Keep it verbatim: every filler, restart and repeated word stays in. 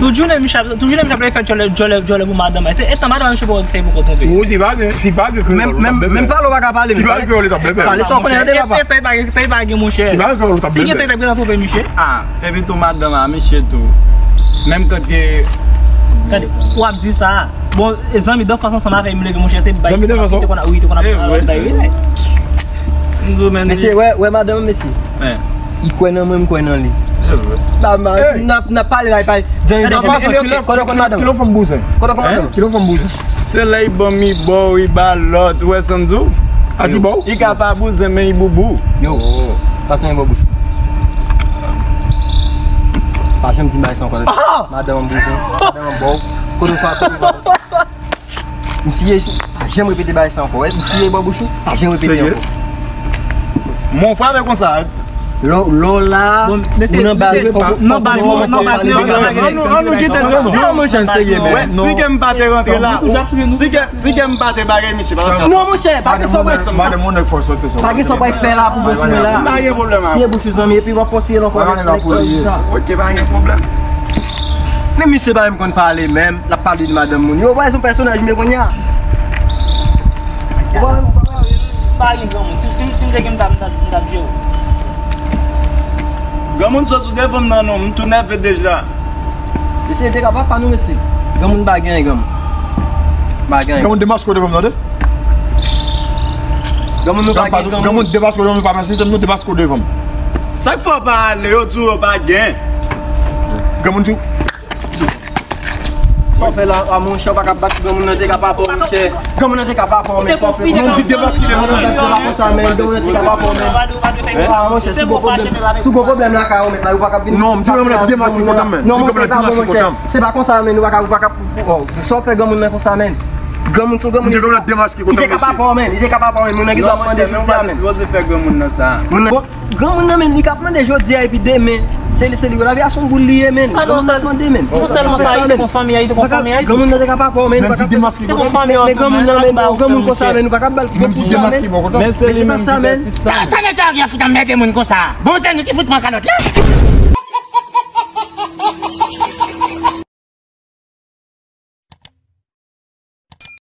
Tout jounen misye ap, tout jounen misye ap fè djòlè, djòlè, djòlè pou madanm. Se etan madanm misye pou fè pou kontan pe. Ou si pa gen, si pa gen kreyòl, ou t ap bèbè. Menm pa lè w pa ka pale. Si pa gen kreyòl, ou t ap bèbè. Pale sa w konnen an de papa. Epa, epa, epa gen monchè. Si pa gen kreyòl, ou t ap bèbè. Si gen tèt ap gen twonpe misye. Ah, epi tou madanm a misye tou. Menm kant ke. Gade, w ap di sa. Bon, e zanmi danfans ansanm avè m leve monchè se bay. Zanmi danfans ou? Te konn wi, te konn ap bay wi. M di w men. Mesye, wè, wè madanm mesye. Li kwè nan mwen, m kwè nan li. Ba, ma, n ap, n ap pale la, li pale. An pasan, kilè, kilè w fanm bouzen? Kilè w fanm bouzen? Se lè li ban m li ba w, li ba lòt, ou wè sa m di w? A di ba w? Li ka pa bouzen, men li boubou. Yo, pase men bò bouch. Pa janm di m bagay sa ankò. Madanm an bouzen, madanm an ba w. Kote w sa, kote w sa. M siye, pa janm repete bagay sa ankò. M siye bò bouch ou, pa janm repete ankò. Mon frè, men konsa. Lò, lò la, moun nan baz, nan baz, nan baz, ann nou kite sa. Non, monchè, m serye, men. Si ke m pa te rantre la, si ke, si ke m pa te bare misye, pa t ap. Non, monchè, pa gen sa w pral, pa gen sa w pral fè la pou bouch ou la. Pa gen pwoblèm. Siye bouch ou, zanmi, epi w ap fòse l ankò. Ok, pa gen pwoblèm. Men misye pa menm konn pale menm, l ap pale de madanm moun. Yo, wè, se yon pèsonaj m ye kounye a. Ou pa, ou pa, pa gen granmoun. Si, si, si m te gen, m t ap, m t ap, m t ap jere w. Granmoun sot sou devan m nan non, m tou nève deja. Mesye, te ka papa nou, mesye. Granmoun pa gen, granmoun. Pa gen. Granmoun demaske w devan m, tande? Granmoun nou pa gen, granmoun. Granmoun demaske w devan m, pa mèsi, se nou demaske w devan m. Sa k fè w pa ale, yo di w yo pa gen. Granmoun di w. Sa w fè la, a monchè, w pa ka bat granmoun nan te ka papa w, monchè. Granmoun nan te ka papa w, men sa w fè. Non, m di demaske devan m. Se pa konsa, men, granmoun nan te ka papa w, men. A, monchè, si w gon pwoblèm, si w gon pwoblèm lakay ou, men, ou pa ka vin. Non, m di granmoun nan demaske kontan, men. Non, monchè, pa bon, monchè. Se pa konsa, men, ou pa ka, ou pa ka, oh, sa w fè granmoun nan konsa, men. Granmoun sou granmoun. M di granmoun nan demaske kontan, mesye. Li te ka papa w, men. Li te ka papa w, men. Moun nan gen dwa mande soutyen, men. Sipoze fè granmoun nan sa. Moun nan. Granmoun nan, men, li k ap mande jodi a epi demen, se li, se li, lavi a se yon boul li ye, men. Granmoun nan ap mande, men. Non sèlman sa, li te gon fanmi a, li te gon fanmi a, li te gon fanmi a. Granmoun nan te ka papa w, men, li pa ka vin. Te gon fanmi a, men granmoun nan, men, granmoun konsa, men, nou pa ka ba l gwo kou sa, men. Men se li menm ki pèsistan. Sa nèg sa yo ki ap fout anmède moun konsa. Bon, se nou ki fout pran kalòt la.